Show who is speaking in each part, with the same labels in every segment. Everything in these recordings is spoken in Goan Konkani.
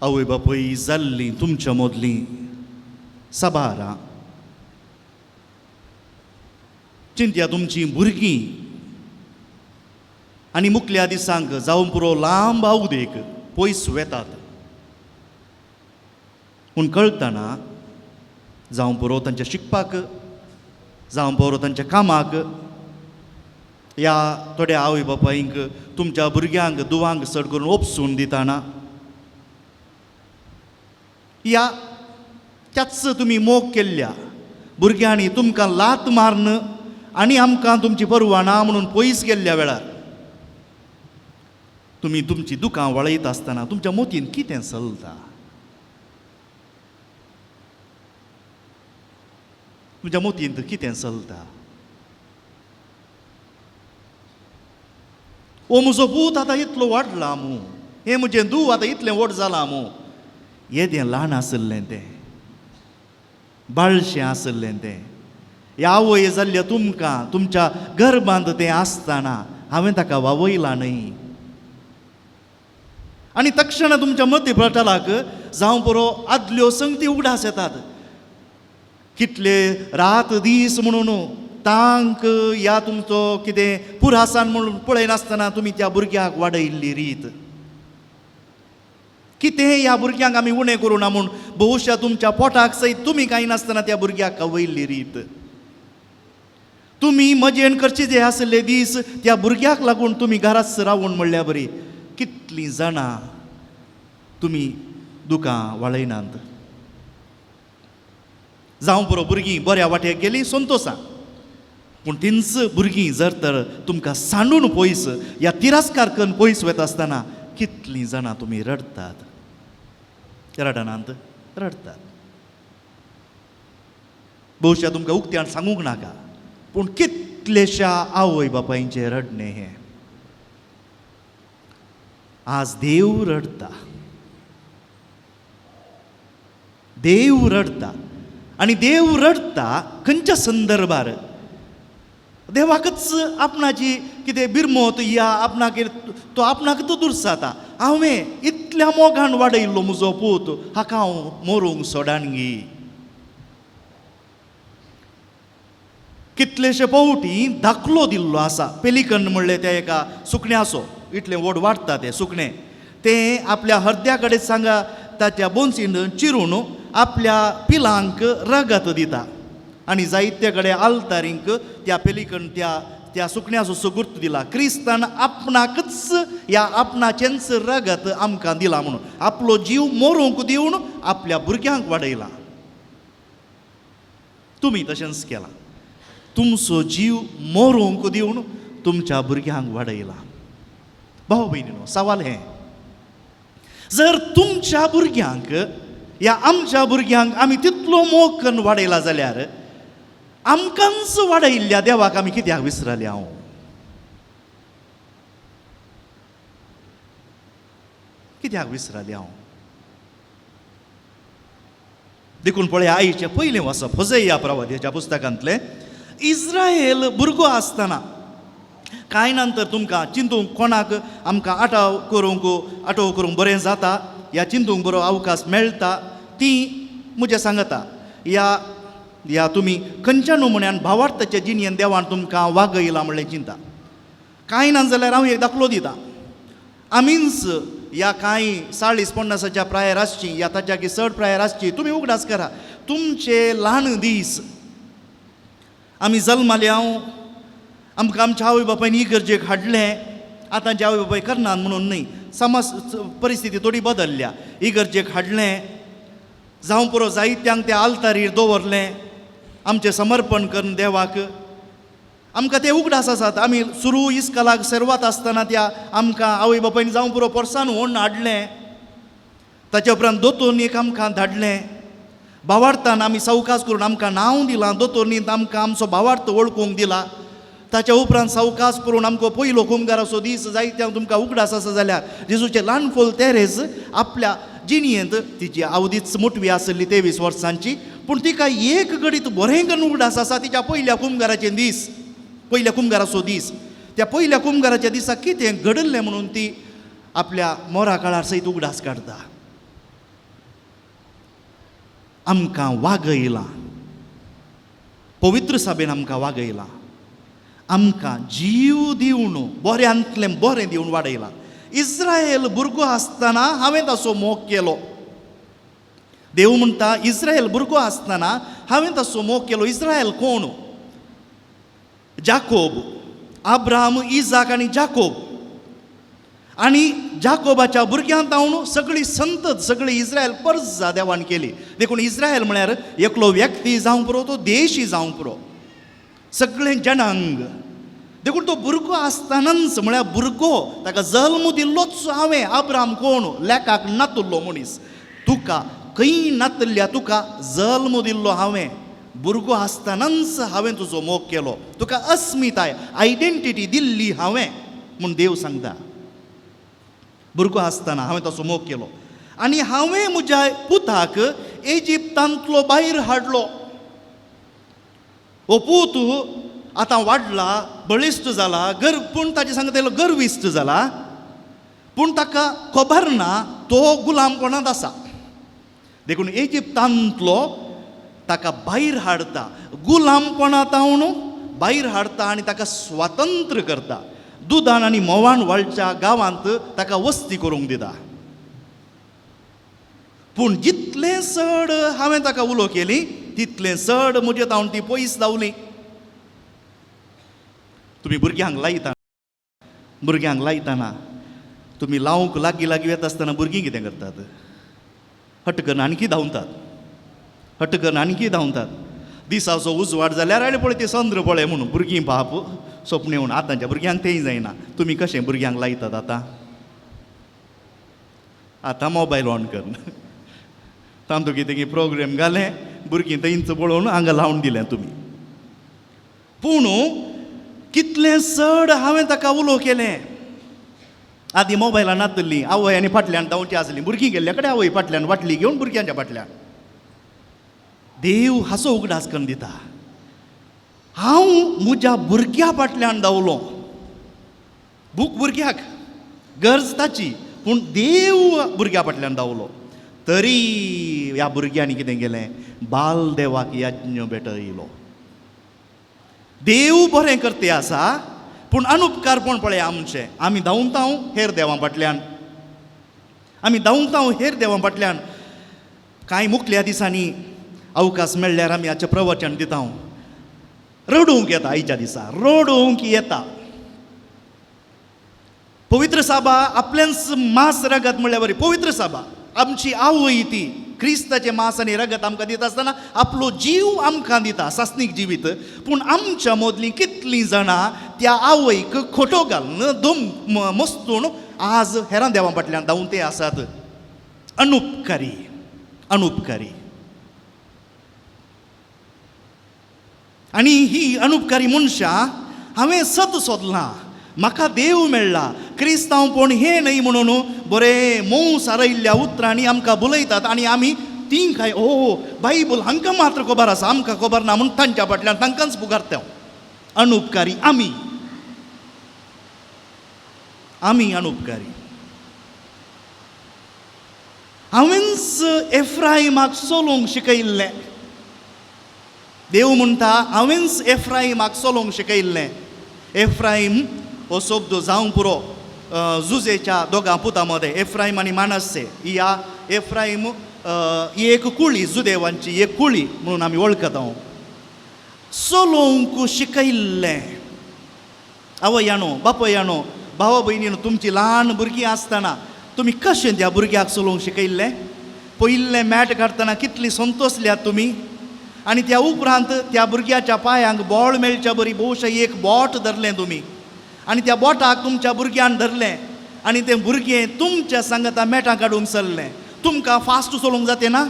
Speaker 1: आवय बापूय जाल्लीं तुमच्या मदलीं साबारां चिंत्या तुमचीं भुरगीं आनी मुखल्या दिसांक जावं पुरो लांब आवदेक पयस वेतात पूण कळटना जावं पुरो तांच्या शिकपाक जावं पुरो तांच्या कामाक ह्या थोड्या आवय बापायंक तुमच्या भुरग्यांक दुवांक चड करून ओपसून दिताना ह्या त्याच तुमी मोग केल्ल्या भुरग्यांनी तुमकां लात मारन आनी आमकां तुमची परवा ना म्हणून पयस गेल्ल्या वेळार तुमी तुमची दुकां वळयता आसतना तुमच्या मोतीन कितें चलता? तुमच्या मोतींत कितें चलता? ओ म्हजो पूत आतां इतलो वाडला मू, हें म्हजें धूव आतां इतलें व्हड जालां मू. येदें ल्हान आशिल्लें तें, बाळशें आशिल्लें तें. ह्या आवय जाल्ल्या तुमकां तुमच्या गर्भांत तें आसतना हांवें ताका वावयलां न्हय. आनी तक्षणा तुमच्या मती पटलाक जावं पुरो आदल्यो संगती उगडास येतात. कितले रात दीस म्हणून तांक या तुमचो कितें पुरासान म्हणून पळयनासतना तुमी त्या भुरग्याक वाडयल्ली रीत. कितें ह्या भुरग्यांक आमी उणें करूं ना म्हूण बहुशा तुमच्या पोटाक सयत तुमी कांय नासतना त्या भुरग्याक खवयल्ली रीत. तुमी मजेन करचे जे आसले दीस त्या भुरग्याक लागून तुमी घराच रावून म्हणल्या बरी कितलीं जाणां तुमी दुकां वाळयनात. जावं पुरो भुरगीं बऱ्या वाटेक गेलीं संतोशान, पूण तींच भुरगीं जर तर तुमकां सांडून पयस या तिरस्कार करून पयस वता आसतना कितलीं जाणां तुमी रडटात, रडनात रडटात. बहुशा तुमकां उक्त्यान सांगूंक नाका, पूण कितलेश्या आवय बापायचें रडणें हें. आज देव रडटा, देव रडटा. आनी देव रडटा खंयच्या संदर्भार? देवाकच आपणाची कितें बिरमोत या आपणाक तो आपणाकच दुर्साता. हांवें इतल्या मोगान वाडयल्लो म्हजो पूत, हाका हांव मरूंक सोडानगी. कितलेशे पावटी दाखलो दिल्लो आसा. पेलिकन म्हणलें त्या एका सुकण्याचो, इतलें व्हड वाडटा तें सुकणें, तें आपल्या हरद्या कडेन सांगा ताच्या बोन्सीन चिरून आपल्या पिलांक रगत दिता. आनी जायते कडेन आल्तारींक त्या पेलिकन त्या त्या सुकण्याचो सुगूर्त दिला. क्रिस्तान आपणाकच ह्या आपणाचेंच रगत आमकां दिला म्हणून आपलो जीव मरूंक दिवन आपल्या भुरग्यांक वाडयला. तुमी तशेंच केलां, तुमचो जीव मरूंक दिवन तुमच्या भुरग्यांक वाडयला. भाव भयणीनो, सवाल हें, जर तुमच्या भुरग्यांक या आमच्या भुरग्यांक आमी तितलो मोग करून वाडयला जाल्यार आमकांच वाडयल्ल्या देवाक आमी कित्याक विसरले? हांव कित्याक विसरले? हांव देखून पळय आईचें पयलें वाचप होजया प्रवाद्याच्या पुस्तकांतलें. इस्रायल भुरगो आसतना कांय नंतर तुमकां चिंतूंक कोणाक आमकां आटव करूंक बरें जाता या चिंतूंक बरो अवकाश मेळटा ती म्हजें सांगता. या या तुमी खंयच्या नमुन्यान भावार्थाच्या जिणेन देवान तुमकां वागयलां म्हणलें चिंता. कांय ना जाल्यार हांव एक दाखलो दिता. आमीच या कांय 40-50 प्रायर आसची या ताच्या चड प्रायर आसची, तुमी उगडास करा तुमचे ल्हान दीस. आमी जल्माले हांव आमकां आमच्या आवय बापायन इगर्जेक हाडलें. आतांचे आवय बापाय करनात म्हणून न्हय, समाज परिस्थिती थोडी बदलल्या. इगर्जेक हाडलें, जावं पुरो जायत्यांक त्या आल्तारीर दवरलें, आमचें समर्पण करून देवाक. आमकां ते उगडास आसात. आमी सुरू इस्कलाक सर्वात आसतना त्या आमकां आवय बापायन जावं पुरो पोरसान ओडून हाडलें. ताच्या उपरांत दोतोरनीक आमकां धाडलें. भावार्थान आमी सावकास करून आमकां नांव दिलां. दोतोरनीन आमकां आमचो भावार्थ वळखूंक दिला. ताच्या उपरांत सावकास करून आमकां पयलो कुमगाराचो दीस जायत्यांक तुमकां उगडास आसा जाल्यार जेजूचें ल्हान फूल तेरेज आपल्या जिणयेंत, तिची आवदीच मोटवी आसली 23 वर्सांची, पूण तिका एक घडीत बरें करून उगडास आसा तिच्या पयल्या कुमगाराचे दीस, पयल्या कुमगाराचो दीस. त्या पयल्या कुमगाराच्या दिसा कितें घडलें म्हणून ती आपल्या मोरा काळार सयत उगडास काडटा. आमकां वागयलां, पवित्र सभेन आमकां वागयलां, आमकां जीव दिवन बऱ्यांतलें बरें दिवन वाडयलां. इस्रायल भुरगो आसतना हांवें ताचो मोग केलो. देव म्हणटा इस्रायल भुरगो आसतना हांवें ताचो मोग केलो. इस्रायल कोण? जाकोब, अब्राहम, इजाक आनी जाकोब. आनी जाकोबाच्या भुरग्यांत हांव सगळी संतत, सगळी इस्रायल परजा देवान केली. देखून इस्रायल म्हळ्यार एकलो व्यक्ती जावंक पुरो, तो देशी जावंक पुरो, सगळें जनांग. देखून तो भुरगो आसतनाच म्हळ्यार भुरगो ताका जल्म दिल्लोच हांवें. अब्राहम कोण? लेखाक नातुल्लो मनीस. तुका खंय नातल्ल्या तुका जल्म दिल्लो हांवें. भुरगो आसतनाच हांवें तुजो मोग केलो, तुका अस्मिताय, आयडेंटिटी दिल्ली हांवें म्हूण देव सांगता. भुरगो आसतना हांवें ताचो मोग केलो आनी हांवें म्हज्या पुताक इजिप्तांतलो भायर हाडलो. हो पूत आतां वाडला, बळिश्ट जाला, गर्व, पूण ताचे सांगता येयलो गर्विश्ट जाला, पूण ताका खबर ना तो गुलामपणांत आसा. देखून इजिप्तांतलो ताका भायर हाडता, गुलामपणांत भायर हाडता आनी ताका स्वातंत्र्य करता. दुदान आनी म्होंवान व्हाळच्या गांवांत ताका वस्ती करूंक दिता. पूण जितलें चड हांवें ताका उलो केली तितलें चड म्हजे तावन ती पयस धांवली. तुमी भुरग्यांक लायता, भुरग्यांक लायतना तुमी लावंक लागीं लागीं येता आसतना भुरगीं कितें करतात? हट करून आणकी धांवतात, हट करून आणकी धांवतात. दिसाचो उजवाड जाल्यार आनी पळय ते चंद्र पळय म्हणून भुरगीं बाप सपन येवन. आतांच्या भुरग्यांक तेंय जायना. तुमी कशें भुरग्यांक लायतात आतां? आतां मोबायल ऑन कर, तांतू कितें प्रोग्राम घालें, भुरगीं थंयच पळोवन हांगा लावन दिलें तुमी. पूण कितलें चड हांवें ताका उलो केलें. आदीं मोबायलां नातल्लीं, आवय आनी फाटल्यान धांवची आसली, भुरगीं गेल्ल्या कडेन आवय फाटल्यान वाटली घेवन भुरग्यांच्या फाटल्यान. देव हाचो उगडास करून दिता, हांव म्हज्या भुरग्या फाटल्यान धांवलो. भूक भुरग्याक गरज ताची, पूण देव भुरग्या फाटल्यान धांवलो. तरी ह्या भुरग्यांनी कितें केलें? बालदेवाक यज्ञ भेटयलो. देव बरें करते आसा, पूण अनुपकारपण पळय आमचें. आमी धांवता हेर देवां फाटल्यान, आमी धांवता हेर देवां फाटल्यान. कांय मुखल्या दिसांनी अवकाश मेळ्ळ्यार आमी हाचें प्रवचन दिता. रडूंक येता आयच्या दिसा, रडूंक येता. पवित्र साबा आपलेंच मांस रगत म्हणल्यार बरी. पवित्र साबा आमची आवय, ती क्रिस्ताचें मांस आनी रगत आमकां दिता आसतना आपलो जीव आमकां दिता, सासणीक जिवीत. पूण आमच्या मदलीं कितलीं जाणां त्या आवयक खोटो घालून दम मस्तून आज हेरां देवां फाटल्यान धांवते आसात. अनुपकारी, अनुपकारी. आनी ही अनुपकारी मनशां हांवें सत सोदलां, म्हाका देव मेळ्ळा, क्रिस्तांवपण हें न्हय म्हणून बरें मोव सारयल्ल्या उतरांनी आमकां बुलयतात. आनी आमी तीं काय ओ बायबल हांकां मात्र खबर आसा, आमकां खबर ना म्हूण तांच्या फाटल्यान तांकांच पुकारता. अनुपकारी आमी, आमी अनुपकारी. हांवेंच एफ्राइमाक चलोवंक शिकयल्लें. देव म्हणटा हांवेंच एफ्राइमाक चलोवंक शिकयल्लें. एफ्राइम हो शब्द जावंक पुरो जुजेच्या दोगां पुतां मदें, एफ्राइम आनी मानसे. ह्या एफ्राइम ही एक कुळी, जुदेवांची एक कुळी म्हणून आमी वळखता. चलोवंक शिकयल्लें. आवयानो, बापयानो, भावा भयणीनो, तुमची ल्हान भुरगीं आसतना तुमी कशें त्या भुरग्याक चलोवंक शिकयल्लें? पयिल्लें मॅट काडटना कितली संतोसल्यात तुमी? आनी त्या उपरांत त्या भुरग्याच्या पांयांक बोळ मेळच्या बरी भोवशा एक बोट धरलें तुमी, आनी त्या बोटाक तुमच्या भुरग्यान धरलें आनी तें भुरगें तुमच्या सांगता मेटां काडूंक सरलें. तुमकां फास्ट चलोवंक जाते ना,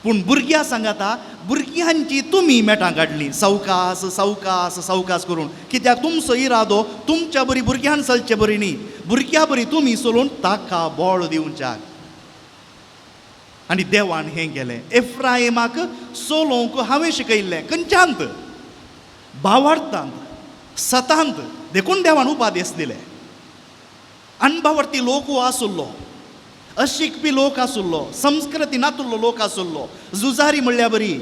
Speaker 1: पूण भुरग्यां सांगाता भुरग्यांची तुमी मेटां काडलीं सवकास सवकास सवकास करून. कित्याक तुमचो इरादो तुमच्या बरी भुरग्यान चलचे बरी न्ही, भुरग्या बरी तुमी चलोवन ताका बळ दिवच्याक. आनी देवान हें केलें. एफ्राइमाक चलोवंक हांवें शिकयल्लें. खंयच्यांत? भावार्थांत, सतांत. देखून देवान उपादेश दिले. अनभावार्थी लोक आसुल्लो, अशिकपी लोक आसुल्लो, संस्कृती नातुल्लो लोक आसुल्लो, झुजारी म्हणल्या बरी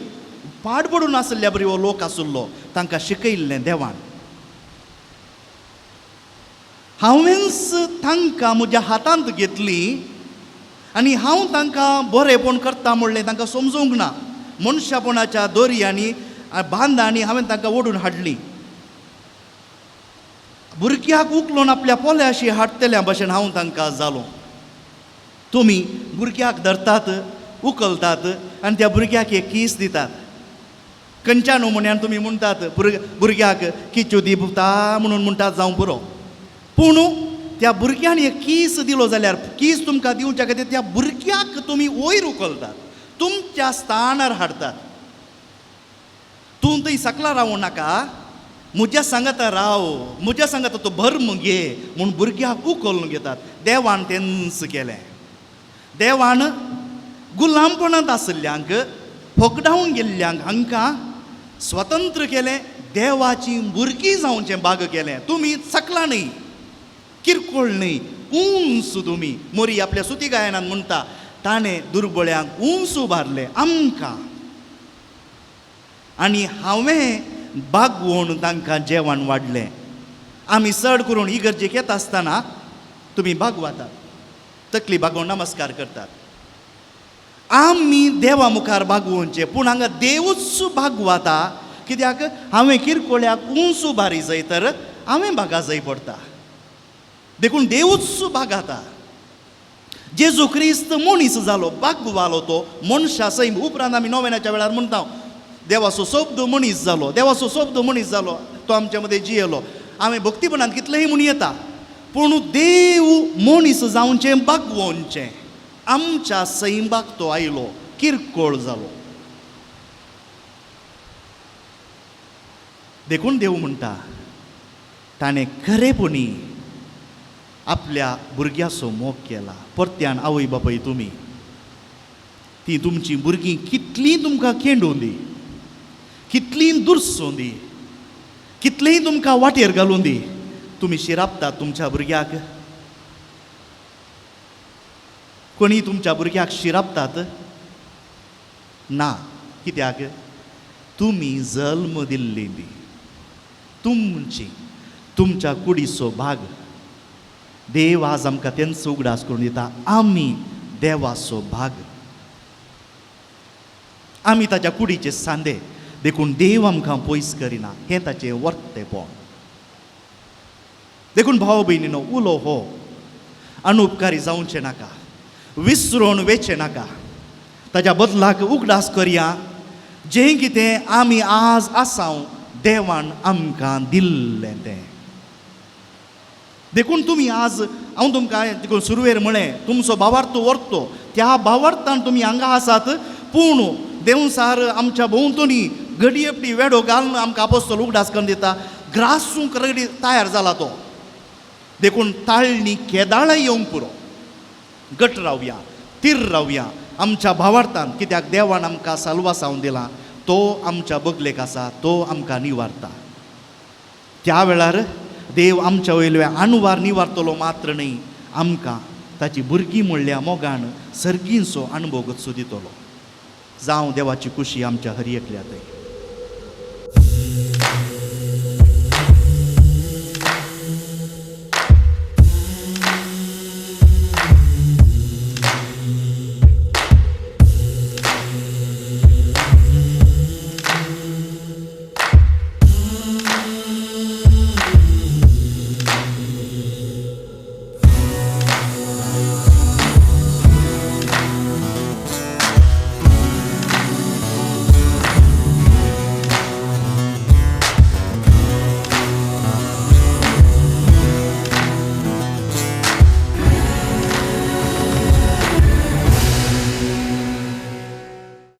Speaker 1: पाड पडून आसल्या बरी हो लोक आसुल्लो. तांकां शिकयल्लें देवान. हांवेंच तांकां म्हज्या हातांत घेतली आनी हांव तांकां बरेंपण करता म्हणलें तांकां समजूंक ना. मनशापणाच्या दोरयांनी बांदांनी हांवें तांकां ओडून हाडली. भुरग्याक उखलून आपल्या पोल्याशी हाडटल्या भशेन हांव तांकां जालो. तुमी भुरग्याक धरतात, उखलतात आनी त्या भुरग्याक एक कीस दितात. खंयच्या नमुन्यान तुमी म्हणटात भुरग्याक किच्चू दी पुता म्हणून म्हणटात जावं पुरो, पूण त्या भुरग्यान एक कीस दिलो जाल्यार कीस तुमकां दिवच्या खातीर त्या भुरग्याक तुमी वयर उखलतात, तुमच्या स्थानार हाडटात. तूं थंय सकला रावूं नाका, म्हज्या सांगाता राव, म्हज्या सांगाता तूं भर्म घे म्हूण भुरग्याक उखलून घेतात. देवान तेंच केलें. देवान गुलामपणांत आशिल्ल्यांक, फोकडावन गेल्ल्यांक हांकां स्वतंत्र केलें, देवाची भुरगीं जावचें बाग केलें. तुमी सकला न्हय, किरकोळ न्हय, उंच तुमी. मोरी आपल्या सुती गायनान म्हणटा, ताणें दुर्बळ्यांक उंच उबारलें आमकां आनी हांवें बागवोन तांकां जेवण वाडलें. आमी चड करून इगर्जेक येता आसतना तुमी बागवातात, तकली बागोवन नमस्कार करतात. आमी देवा मुखार बागवोवचें, पूण हांगा देवूच बागवाता. कित्याक हांवें किरकोळ्याक उंच उबारी जाय तर हांवें बागा जाय पडटा, देखून देवूच बागाता. जेजू क्रिस्त मनीस जालो, बागवालो तो मनशा सैम. उपरांत आमी नोवेनाच्या वेळार म्हणटा, देवाचो शब्द मनीस जालो, देवाचो शब्द मनीस जालो, तो आमच्या मदें जियेलो. हांवें भक्तीपणान कितलेंय म्हूण येता, पूण देव मनीस जावचें, बागवोवचें. आमच्या सैमाक तो आयलो, किरकोळ जालो. देखून देव म्हणटा, ताणें खरेपणी आपल्या भुरग्याचो मोग केला. परत्यान आवय बापाय तुमी, ती तुमची भुरगीं कितलीं तुमकां केंडूं दी, कितलीं दुरसूं दी, कितलींय तुमकां वाटेर घालूं दी, तुमी शिरापतात तुमच्या भुरग्याक. कोणी तुमच्या भुरग्याक शिरापतात ना, कित्याक तुमी जल्म दिल्ली ती तुमची, तुमच्या कुडीचो भाग. देव आज आमकां तेंचो उगडास करून दिता, आमी देवाचो भाग, आमी ताच्या कुडीचे सांदे. देखून देव आमकां पयस करिना, हें ताचें वर्तेपण. देखून भाव भयणीनो, उलो हो अनुपकारी जावचें नाका, विसरून वेचें नाका. ताच्या बदलाक उगडास करया, जें कितें आमी आज आसाव देवान आमकां दिल्लें तें. देखून तुमी आज, हांव तुमकां देखून सुरवेर म्हळें, तुमचो भावार्थ व्हरतो, त्या भावार्थान तुमी हांगा आसात. पूण देंवसार आमच्या भोंवतणी घडयेपटी वेडो घालून आमकां आपोस्तोल उगडास करून दिता, ग्रासूंक रगडी तयार जाला तो. देखून ताळणी केदाळाय येवंक पुरो, गट रावया, तीर रावया आमच्या भावार्थान. कित्याक देवान आमकां साल्वासांव दिला, तो आमच्या बगलेक आसा, तो आमकां निवारता. त्या वेळार देव आमच्या वयल्या आणवार निवारतलो मात्र न्हय, आमकां ताची भुरगीं म्हणल्या मोगान सर्गींचो अणभव दितलो. जावं देवाची खुशी आमच्या हर एकल्या थंय.